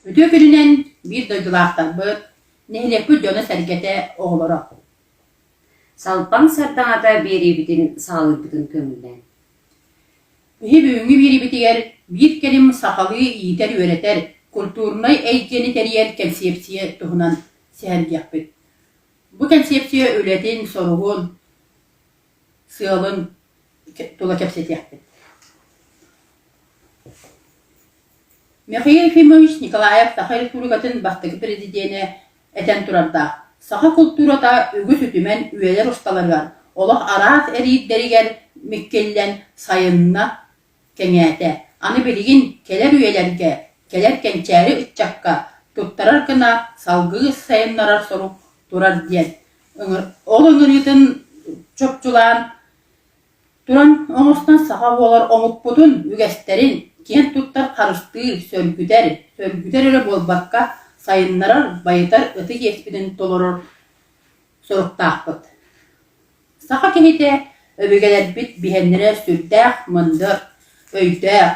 Үтүө күнүнэн биир дойдулаахтарбыт, нэһилиэкпит дьоно-сэргэтэ, оҕолоро. Салпаҥ сардаҥата биэриибитин саҕалыырбытын көҥүллээн. Биһи бүгүҥҥү биэриибитигэр биир кэлим сахалыы иитэр-үөрэтэр, культурнай эйгэни тэрийэр кэнсиэпсийэ туһунан сэһэргиэхпит. Бу кэнсиэпсийэ үлэтин, соругун, сыалын тула кэпсэтиэхпит. Михаил Ефимович Николаев Саха Республикатын бастакы президенэ этэн турардаах: "Саха култуурата үгүс үтүмэн үйэлэр усталарыгар олох араас эриирдэригэр миккиллэн сайынна, кэҥээтэ. Аны билигин кэлэр үйэлэргэ, кэлэр кэнчээри ыччакка туттарар гына салгыы сайыннарар сорук турар" диэн ол ыҥырыытын чопчулаан Туран оҥостон саха буолар омукпутун, үгэстэрин киэн туттар харыстыыр, сөргүтэр, сөргүтэр эрэ буолбакка, сайыннарар, байытар ытык иэспитин толорор соруктаахпыт. Саха киһитэ өбүгэлэрбит биһэннэрэ сүрдээх мындыр, өйдөөх,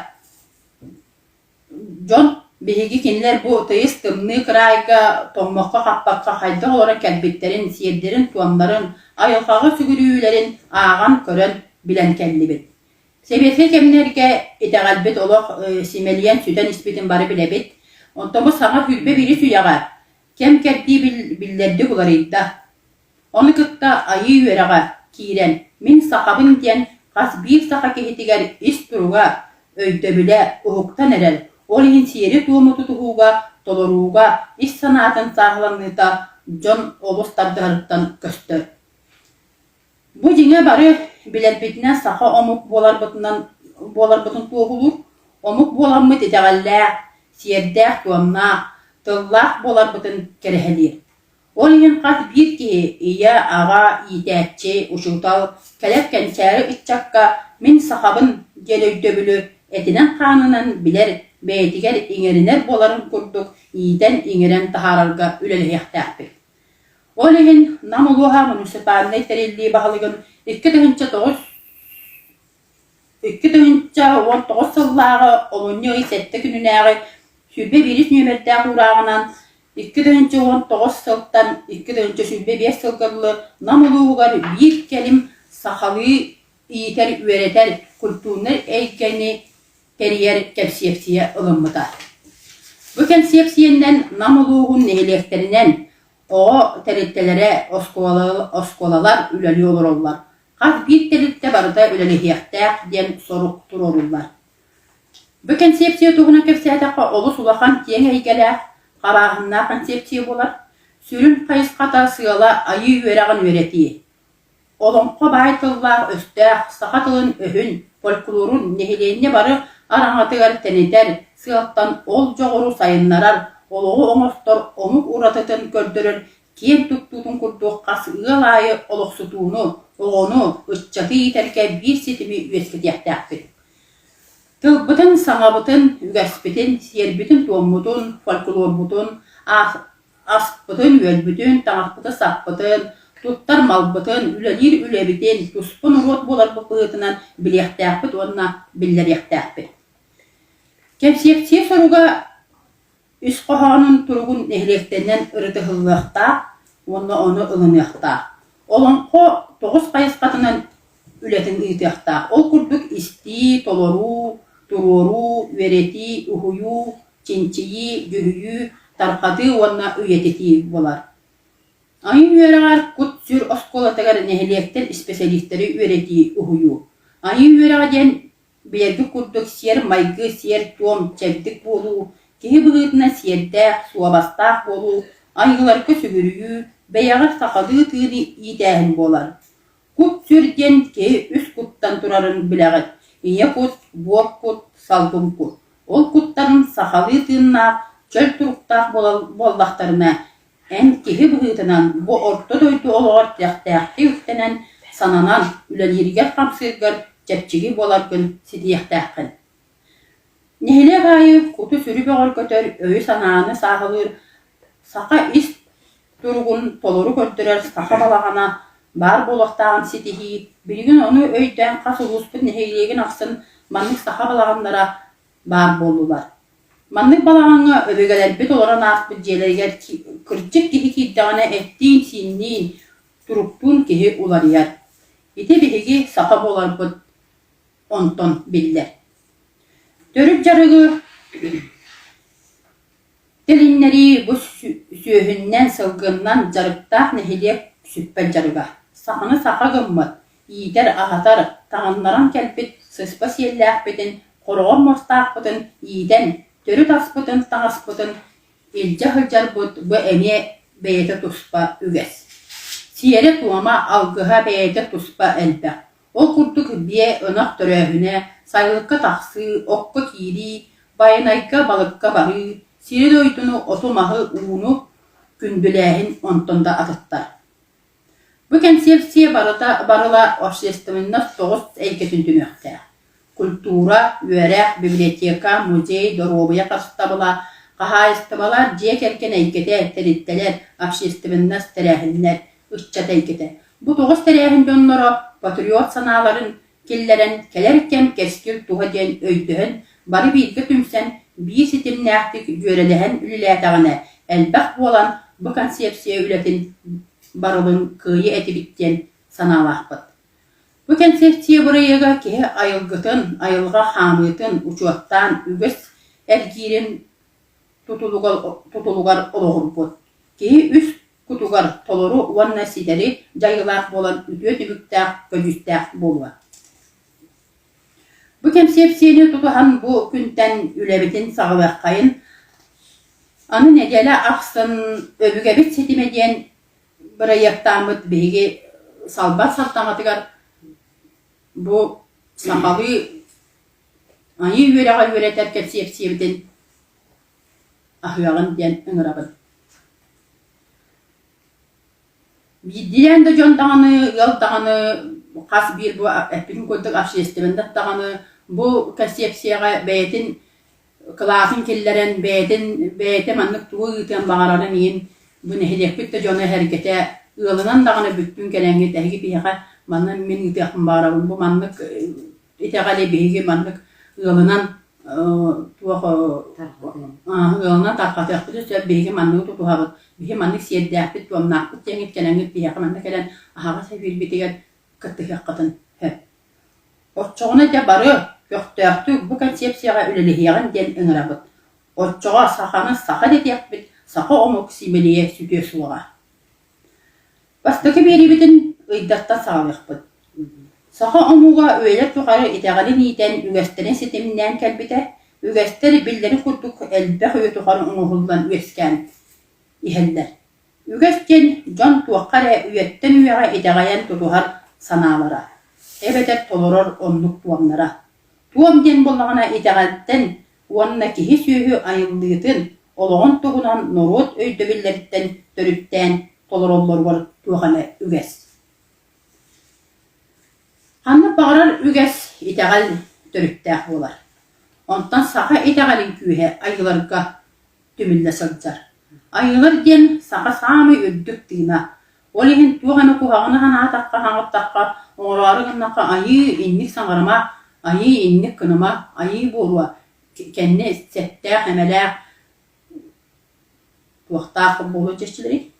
Дьон биһиги кинилэр бу тыйыс тымныы кыраайга тоҥмокко-хаппакка хайдах олорон кэлбиттэрин, сиэрдэрин-туомнарын, айылҕаҕа сүгүрүйүүлэрин ааҕан, көрөн, билэн кэллибит. Сэбиэскэй кэмнэргэ итэҕэлбит олох симэлийэн сүтэн испитин бары билэбит. Онтон бу саҥа 21 үйэҕэ кэм-кэрдии биллэрдик уларыйда. Ону кытта айыы үөрэҕэ киирэн, мин сахабын диэн хас биир саха киһитигэр ис туруга, өйдөбүлэ уһуктан эрэр, ол иһин сиэри-туому тутуһууга, толорууга ис санаатын сааһыланыыта дьон олус тардыһарыттан көстөр. Бу дьиҥэ бары билэрбитинэн саха омук буоларбытынан буоларбытын туоһулуур, омук буоламмыт итэҕэллээх, сиэрдээх-туомнаах, тыллаах буоларбытын кэрэһэлиир. Ол иһин хас биир киһи ийэ, аҕа, иитээччи, учуутал, кэлэр кэнчээри ыччакка «мин сахабын» диэн өйдөбүлү этинэн-хаанынан билэр, бэйэтигэр иҥэринэр буоларын курдук иитэн-иҥэрэн таһаарарга үлэлэһиэхтээхпит. Ол иһин Нам улууһа муниципальнай тэриллии баһылыгын 2009 2019 сыллааҕы олунньу ый сэттэ күнүнээҕи 21 нүөмэрдээх уурааҕынан 2019 сылтан 2025 сылга дылы Нам улууһугар биир кэлим сахалыы иитэр-үөрэтэр культурнай эйгэни тэрийэр кэнсиэпсийэ ылыммыта. Бу кэнсиэпсийэннэн Нам улууһун нэһилиэктэринэн оҕо тэрилтэлэрэ, оскуолалар үлэлии олороллор. Хас биир тэрилтэ барыта үлэлэһиэхтээх диэн сорук туруоруллар. Бу кэнсиэпсийэ туһунан кэпсээтэххэ олус улахан киэҥ эйгэлээх, харааһыннаах концепция буолар. Сүрүн хайысхата сыала айыы үөрэҕин үөрэтии. Олоҥхо баай тыллаах-өстөөх, саха тылын-өһүн, фольклорун нэһилиэнньэ бары араҥатыгар тэнитэр сыалтан ол дьоҕуру сайыннарар, олоҕу оҥостор омук уратытын көрдөрөр киэн туттуутун курдук хас ыал аайы олохсутууну, оҕону, ыччаты иитэргэ биир ситими үөскэтиэхтээхпит. Тылбытын, саҥабытын, үгэспитин, сиэрбитин-туоммутун, фольклорбутун, аспытын-үөлбүтүн, таҥаспытын-саппытын, туттар малбытын, үлэлиир үлэбитин туспа норуот буоларбыт быһыытынан билиэхтээхпит уонна биллэриэхтээхпит. Кэнсиэпсийэ соруга Ис хоһоонун туругун нэһилиэктэринэн ырытыһыллыахтаах уонна ону ылыныахтаах. Олоҥхо тоҕус хайысхатынан үлэтин ыытыахтаах. Ол курдук истии, толоруу, туруоруу, үөрэтии, уһуйуу, чинчийии, дьүһүйүү, тарҕатыы уонна үйэтитии буолар. Айыы үөрэҕэр кут-сүр оскуолатыгар нэһилиэктэр испэсэлиистэри үөрэтии, уһуйуу. Айыы үөрэҕэ диэн Билэргит курдук сиэр-майгы, сиэр-туом, чэбдик буолуу, киһи быһыытынан сиэрдээх, суобастаах буолуу, айыыларга сүгүрүйүү, бэйэҕэр сахалыы тыыны иитээһин буолар. Кут-сүр диэн киһи үс куттан турарын билэҕит: ийэ кут, буор кут, салгын кут. Ол куттарын сахалыы тыыннаах, чөл туруктаах буоллахтарына, Эн киһи быһыытынан бу орто дойду олоҕор тирэхтээхтик үктэнэн, сананан, үлэлииргэр-хамсыыргар чэпчэки буоларгын ситиһиэхтээххин. Нэһилиэк аайы куту-сүрү бөҕөргөтөр, өйү-санааны сааһылыыр, саха ис туругун толору көрдөрөр саха балаҕана баар буолуохтааҕын ситиһии, билигин ону өйдөөн хас улууспут нэһилиэгин ахсын маннык саха балаҕаннара баар буоллулар. Маннык балаҕаҥҥа өбүгэлэрбит олорон ааспыт дьиэлэригэр кырдьык киһи киирдэҕинэ эттиин-сиинниин, туруктуун киһи уларыйар. Ити биһиги саха буоларбыт онтон биллэр. Төрүт дьарыгы Тилиннэрии бу сүөһүннэн, сылгыннан дьарыктаах нэһилиэк сүппэт дьарыга. Саханы саха гыммыт, иитэр-аһатар, таҥыннаран кэлбит сыспа сиэллээхпитин, хороҕор муостаахпытын иитэн, төрүт аспытын, таҥаспытын илдьэ сылдьарбыт бу эмиэ бэйэтэ туспа үгэс. Сиэрэ-туома, алгыһа бэйэтэ туспа элбэх. Ол курдук биэ, ынах төрөөһүнэ, сайылыкка тахсыы, окко киирии, байанайга, балыкка барыы, сири-дойдуну, оту-маһы, ууну күндүлээһин онтон да атыттар. Бу кэнсиэпсийэ барыта барыла общественность тоҕус эйгэтин түмүөхтээх: культура, үөрэх, библиотека, музей, доруобуйа харыстабыла, хаһаайыстыбалар, дьиэ кэргэн эйгэтэ, тэрилтэлэр, общественность, тэрээһиннэр, ыччат эйгэтэ. Бу тоҕус тэрээһин дьонноро патриот санааларын киллэрэн, кэлэр кэм кэскил туһа диэн өйдөһөн, бары бииргэ түмсэн, биир ситимнээхтик дьүөрэлэһэн үлэлээтэҕинэ, элбэх буолан, бу концепция үлэтин барылын кыайыа этибит диэн санаалаахпыт. Бу концепция бырайыага киһи айылгытын, айылҕа хаамыытын учуоттаан үгэс эргиирин тутулугар олоҕурбут. Киһи үс кутугар толору уонна ситэри дьайыылаах буолан үтүө түбүктээх, көдьүүстээх буолуо. Бу кэнсиэпсийэни тутуһан бу күнтэн үлэбитин саҕалыаххайын. Аны нэдиэлэ ахсын Өбүгэбит ситимэ диэн бырайыактааммыт биһиги салбар сартаҥатыгар бу сахалыы айыы үөрэҕэ үөрэтэр кэнсиэпсийэбитин аһыаҕын диэн ыҥырабын. Биирдиилээн да дьон даҕаны, ыал даҕаны хас биир бу эппитим курдук общественность даҕаны бу концепцияҕа бэйэтин кылааһын киллэрэн, бэйэтин бэйэтэ маннык тугу ыытыан баҕарарын иһин бу нэһилиэкпит да дьоно эһэргэтэ ыалынан даҕаны бүттүүн кэлэҥҥит эһиги биһиэхэ манна мин ыытыахпын баҕарабын бу маннык итэҕэли биһиги маннык ыалынан туох ыалынан тарҕатыахпытын сөп биһиги манныгы тутуһабыт биһи маннык сиэрдээхпит туомнаахпыт диэҥҥит кэлэҥҥит биһиэхэ манна кэлэн аһаҕас эфирбитигэр кыттыһыаххытын сөп оччоҕуна дьэ бары көхтөөхтүк бу концепцияҕа үлэлэһиэҕин диэн ыҥырабыт оччоҕо саханы саха дэтиэхпит саха омук симэлийэ сүтүө суоҕа Бастакы биэриибитин ыйдартан саҕалыахпыт. Саха омуга үйэлэр тухары итэҕэлин иитэн, үгэстэрин ситимнээн кэлбитэ. Үгэстэр биллэрин курдук элбэх үйэ тухары оҥоһуллан үөскээн иһэллэр. Үгэс диэн дьон туохха эрэ үйэттэн үйэҕэ итэҕэйэн тутуһар санаалара, эбэтэр толорор оннук туомнара. Туом диэн буоллаҕына итэҕэлтэн уонна киһи-сүөһү айыллыытын, олоҕун туһунан норуот өйдөбүллэриттэн төрүттээн толороллоругар туох эмэ үгэс. Ханнык баҕарар үгэс итэҕэл төрүттээх буолар. Онтон саха итэҕэлин күүһэ айыыларга түмүллэ сылдьар. Айыылар диэн саха саамай үрдүк тыына. Ол иһин туох эмэ куһаҕаны санаатахха, хаҥаттахха, оҥороору гыннахха айыы инник саҥарыма, айыы инник гыныма, айыы буолуо, кэннэ сэттээх, эмэлээх туохтаах буолуо чэччилэрий?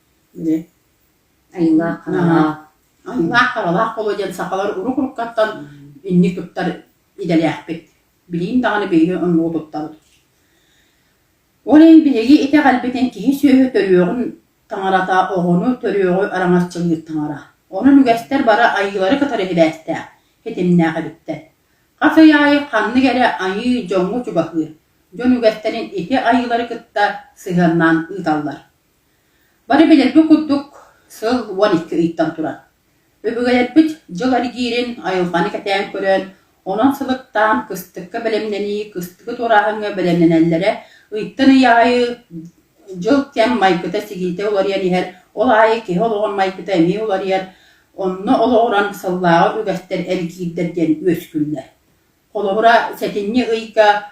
Айыылаах харалаах. Айыылаах харалаах буолуо диэн сахалар урук-уруккаттан инник туттар идэлээхпит. Билигин даҕаны биһиги оннугу туттабыт. Ол иһин биһиги итэҕэлбитин киһи-сүөһү төрүөҕүн таҥарата, оҕону төрүөҕү араҥаччылыыр таҥара. Онон үгэстэр бары айыылары кытары сибээстээх, ситимнээх эбиттэр. Хас ый аайы ханнык эрэ айыы дьоҥҥо чугаһыыр, дьон үгэстэрин ити айыылары кытта сыһыаннаан ыыталлар. Бары билэрбит курдук, сыл 12 ыйтан турар. Өбүгэлэрбит дьыл эргиирин, айылҕаны кэтээн көрөн, онон сылыктаан кыстыкка бэлэмнэнии, кыстыгы туорааһыҥҥа бэлэмнэнэллэрэ ыйтан ый аайы дьыл кэм майгыта-сигилитэ уларыйан иһэр, ол аайы киһи олоҕун майгыта эмиэ уларыйар, онно олоҕуран сыллааҕы үгэстэр эргиирдэр диэн үөскүүллэр. Холобура, сэтинньи ыйга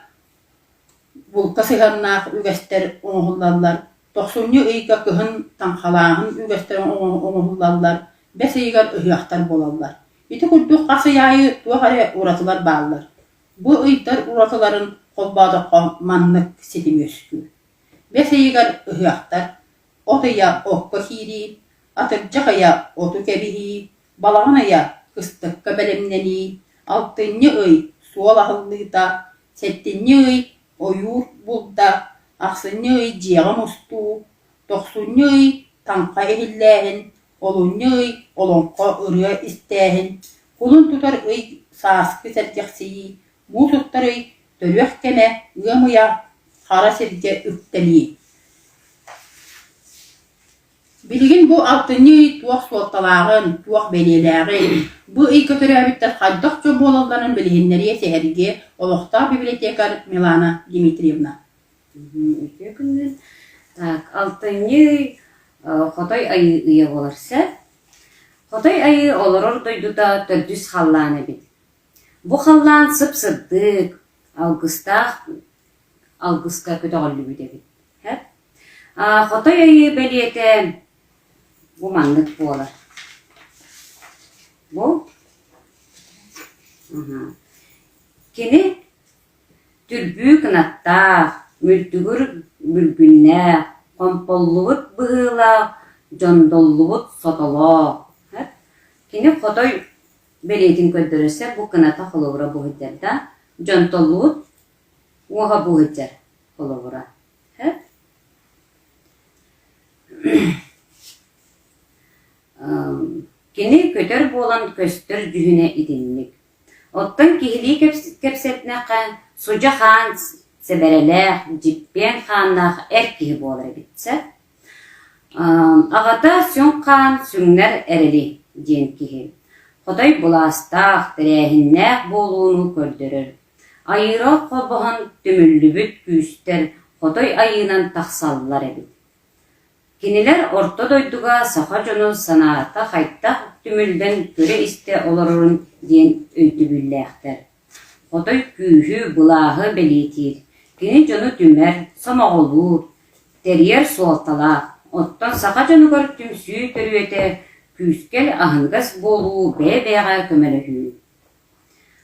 булка сыһыаннаах үгэстэр оҥоһуллаллар, тохсунньу ыйга кыһын таҥхалааһын үгэстэрэ оҥоһуллаллар, бэс ыйыгар ыһыахтар буолаллар. Ити курдук хас ый аайы туох эрэ уратылар бааллар. Бу ыйдар уратыларын холбоотоххо маннык ситим үөскүүр. Бэс ыйыгар ыһыахтар, от ыйа окко киирии, атырдьах ыйа оту кэбиһии, балаҕан ыйа кыстыкка бэлэмнэнии, алтынньы ый суол аһыллыыта, сэттинньи ый ойуур булда, ахсынньы ый дьиэҕэ мустуу, тохсунньу ый таҥха иһиллээһин, олунньу ый олоҥхо ырыа истээһин, кулун тутар ый сааскы сэргэхсийии, муус устар ый төрүөх кэмэ, ыам ыйа хара сиргэ үктэнии. Билигин бу алтынньы ый туох суолталааҕын, туох бэлиэлээҕин, бу ыйга төрөөбүттэр хайдах дьон буолалларын билиһиннэриэ сэһэргиэ олохтоох библиотекарь Милана Дмитриевна. Үтүө күнүнэн. Так, алтынньы ый Хотой Айыы ыйа буолар сөп. Хотой Айыы олорор дойдута төрдүс халлаан эбит. Бу халлаан сып-сырдык, алгыстаах алгыска көтөҕүллүбүт эбит. Хотой Айыы бэлиэтэ бу маннык буолар. Бу Кини түрбүү кынаттаах, мүлтүгүр мүлгүннээх, хомполлубут быһыылаах, дьондоллубут сотолоох. Кини хотой бэлиэтин көрдөрөрсө бу кыната холобура бу сылдьар да, дьонтоллубут уоһа бу сылдьар холобура. Кини көтөр буолан көстөр дьүһүнэ итинник. Оттон киһилии кэпсэтнэххэ, судьа хаан сэбэрэлээх, дьиппиэн хааннаах эр киһи буолар эбит сөп. Аҕата Сүҥ хаан Сүҥнэр Эрэли диэн киһи. Хотой былаастаах, тэрээһиннээх буолууну көрдөрөр. Айыыра холбоһон түмүллүбүт күүстэр хотой айыынан тахсаллар эбит. Кинилэр орто дойдуга саха дьонун санаата хайдах түмүллэн көрө-истэ олорорун диэн өйдөбүллээхтэр. Хотой күүһү, былааһы бэлиэтиир, кини дьону түмэр, сомоҕолуур, тэрийэр суолталаах. Оттон саха дьонугар түмсүү төрүөтэ күүскэл аһыныгас буолуу, бэйэ-бэйэҕэ көмөлөһүү.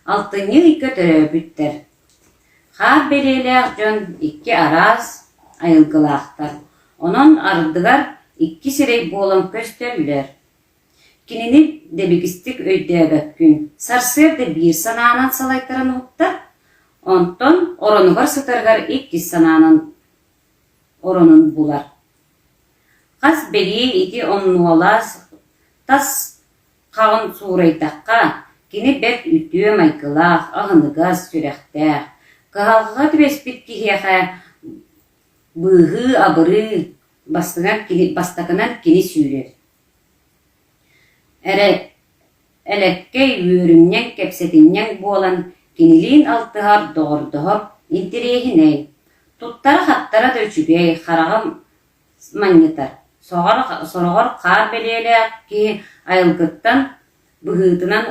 Алтынньы ыйга төрөөбүттэр. Хаар бэлиэлээх дьон икки араас айылгылаахтар, онон ардыгар икки сирэй буолан көстөллөр. Кинини дэбигистик өйдөөбөккүн, сарсыарда биир санаанан салайтаран уһуктар, онтон оронугар сытарыгар иккис санаанан оронун булар. Хас бэлиэ ити оннуолаас тас Хаҕын суурайдахха, кини бэрт үтүө майгылаах, аһыныгас, сүрэхтээх, кыһалҕаҕа түбэспит киһиэхэ быыһыы-абырыы бастакынан кини сүүрэр. Эрэ элэккэй, үөрүнньэҥ, кэпсэтинньэҥ буолан кинилиин алтыһар, доҕордоһор интэриэһинэй. Туттара-хаптара да үчүгэй, хараҕым манньытар. Сороҕор хаар бэлиэлээх киһи айылгыттан быһыытынан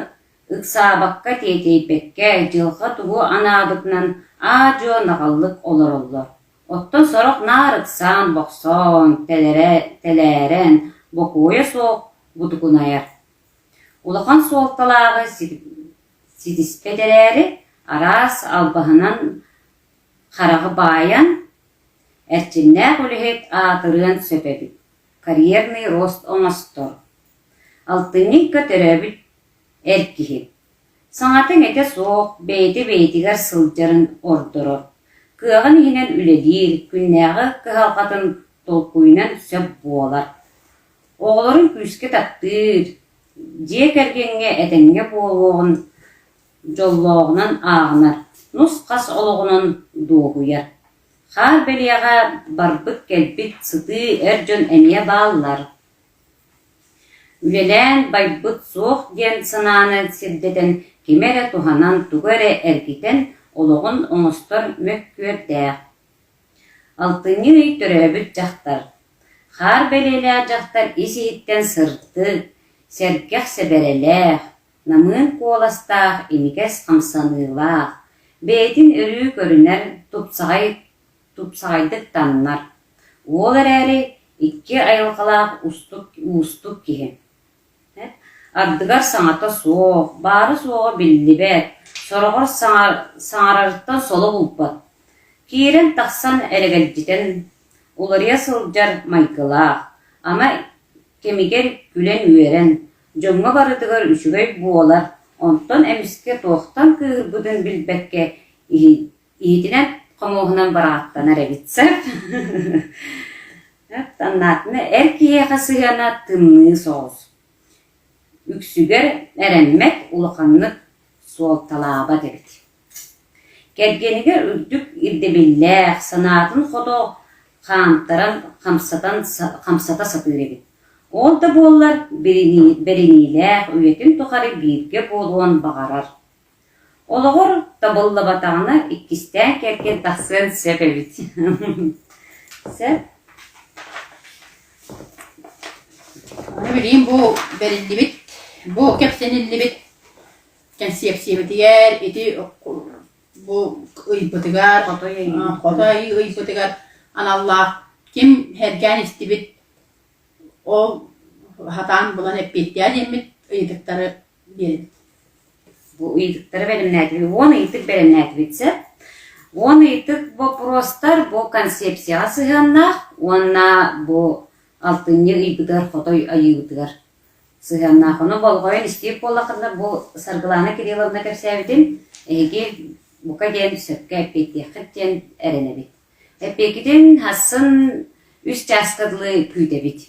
ыксаабакка, тиэтэйбэккэ, дьылҕа тугу анаабытынан аа-дьуо наҕыллык олороллор. Оттон сорох наар ыксаан-бохсоон, тэлээрэн, бокуойа суох бутукунайар. Улахан суолталааҕы ситиспэт эрээри, араас албаһынан хараҕы баайан, Эрчимнээх үлэһит аатырыан сөп эбит, карьерный рост оҥостор. Алтынньы ыйга төрөөбүт эр киһи. Саҥата-иҥэтэ суох, бэйэтэ бэйэтигэр сылдьарын ордорор. Кыаҕын иһинэн үлэлиир, күннээҕи кыһалҕатын толкуйунан сөп буолар. Оҕолорун күүскэ таптыыр, дьиэ кэргэҥҥэ этэҥҥэ буолуоҕун дьоллооҕунан ааҕынар, нус-хас олоҕунан дуоһуйар. Хаар бэлиэҕэ барбыт-кэлбит сытыы эр дьон эмиэ бааллар. Үлэлээн байбыт суох диэн санааны сирдэтэн кими эрэ туһанан тугу эрэ эргитэн олоҕун оҥостор мөккүөрдээх. Алтынньы ый төрөөбүт дьахтар. Хаар бэлиэлээх дьахтар ис-иһиттэн сырдык, сэргэх сэбэрэлээх, намыын куоластаах, имигэс хамсаныылаах, бэйэтин өрүү көрүнэр, тупсаҕай тупсаҕайдык таҥнар. Уол эрээри икки айылҕалаах устук уустук киһи. Ардыгар саҥата суох, баара-суоҕа биллибэт, сороҕор саҥарарыттан соло булбат. Киирэн-тахсан эрэгэлдьитэн уларыйа сылдьар майгылаах, ама кэмигэр күлэн-үөрэн, дьоҥҥо барытыгар үчүгэй буолар, онтон эмискэ туохтан кыыһырбытын билбэккэ иһитинэн хомуоһунан барааттанар эбит сөп. Саннаатына эр киһиэхэ сыһыана тымныы соҕус. Үксүгэр эрэммэт, улаханнык суолталаабат эбит. Кэргэнигэр үрдүк ирдэбиллээх, санаатын хото хаамтаран хамсатан хамсата сатыыр эбит. Ол да буоллар бэриниилээх, үйэтин тухары бииргэ буолуон баҕарар. Олоҕор табыллыбатаҕына иккистээн кэргэн тахсыан сөп эбит. Сөп. Аны билигин бу бэриллибит, бу кэпсэниллибит кэнсиэпсийэбитигэр ити бу ыйбытыгар, хотой ыйбытыгар аналлаах ким сэргээн истибит ол сатаан булан эппиэттээ диэммит ыйытыктары биэрэбит. Бу ыйытыктары бэлэмнээтибит. Уон ыйытык бэлэмнээтибит сөп. Уон ыйытык боппуруостар бу концепцияҕа сыһыаннаах уонна бу алтынньы ыйбытыгар хотой айыыбытыгар сыһыаннаах. Ону болҕойон истиир буоллаххытына бу Саргылаана Кирилловна кэпсээбитин эһиги бука диэн сөпкө эппиэттиэххит диэн эрэнэбит. Эппиэккитин хассын үс чааска дылы күүтэбит.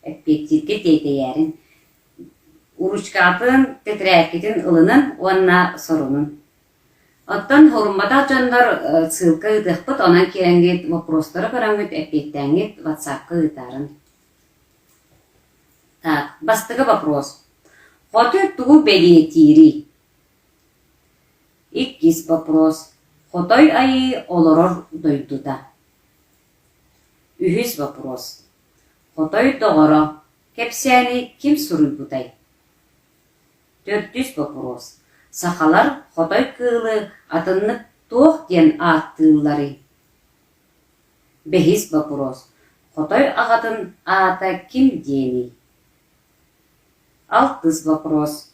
Эппиэттииргэ тиэтэйээрин. Ручкаҕытын, тэтэрээккитин ылынын уонна сорунун. Оттон хорумматах дьоннор ссылка ыытыахпыт, онон киирэҥҥит вопростары көрөҥҥүт, эппиэттээҥҥит ватсапка ыытаарын. Так, бастакы вопрос. Хоту тугу бэлиэтиирий? Иккис вопрос. Хотой айыы олорор дойдута. Үһүс вопрос. Хотой доҕоро кэпсээни ким суруйбутай? Төрдүс боппуруос: Сахалар хотой кыылы атыннык туох диэн ааттыылларый? Бэһис боппуруос: Хотой аҕатын аата ким диэний? Алтыс боппуруос: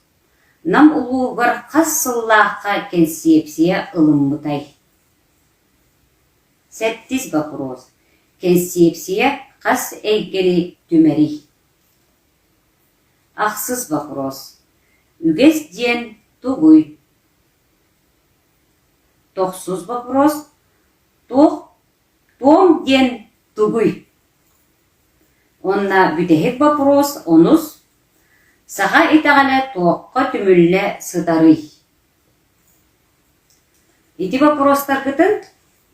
Нам улууһугар хас сыллаахха кэнсиэпсийэ ылыммытай? Сэттис боппуруос: Кэнсиэпсийэ хас эйгэни түмэрий? Ахсыс боппуруос: Үгэс диэн тугуй? Тохсус боппуруос: Туох туом диэн тугуй? Уонна бүтэһик боппуруос онус: Саха итэҕэлэ туохха түмүллэ сытарый? Ити боппуруостаргытын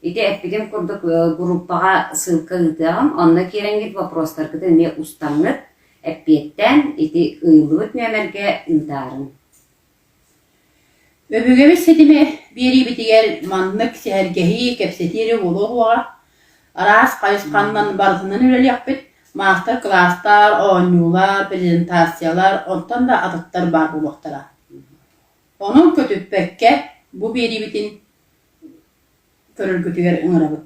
ити эппитим курдук группаҕа ссылка ыытыаҕым, онно киирэҥҥит боппуруостаргытын эмиэ устаҥҥыт, эппиэттээн ити ыйыллыбыт нүөмэргэ ыытаарыҥ. Өбүгэбит ситимэ биэриибитигэр маннык сэһэргэһии, кэпсэтии эрэ буолуо суоҕа. Араас хайысханнан барытынан үлэлиэхпит, маастар-кылаастар, оонньуулар, презентациялар, онтон да атыттар баар буолуохтара. Онон көтүппэккэ бу биэриибитин көрөргүтүгэр ыҥырабыт.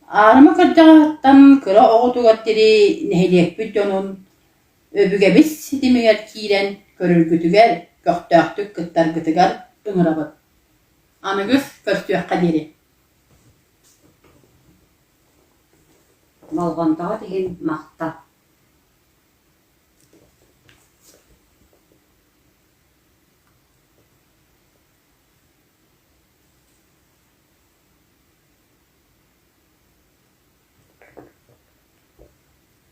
Аарыма кырдьаҕаһыттан кыра оҕотугар диэри нэһилиэкпит дьонун өбүгэбит ситимигэр киирэн көрөргүтүгэр, көхтөөхтүк кыттаргытыгар ыҥырабыт. Аныгыс көрсүөххэ диэри. Болҕомтоҕут иһин махтал.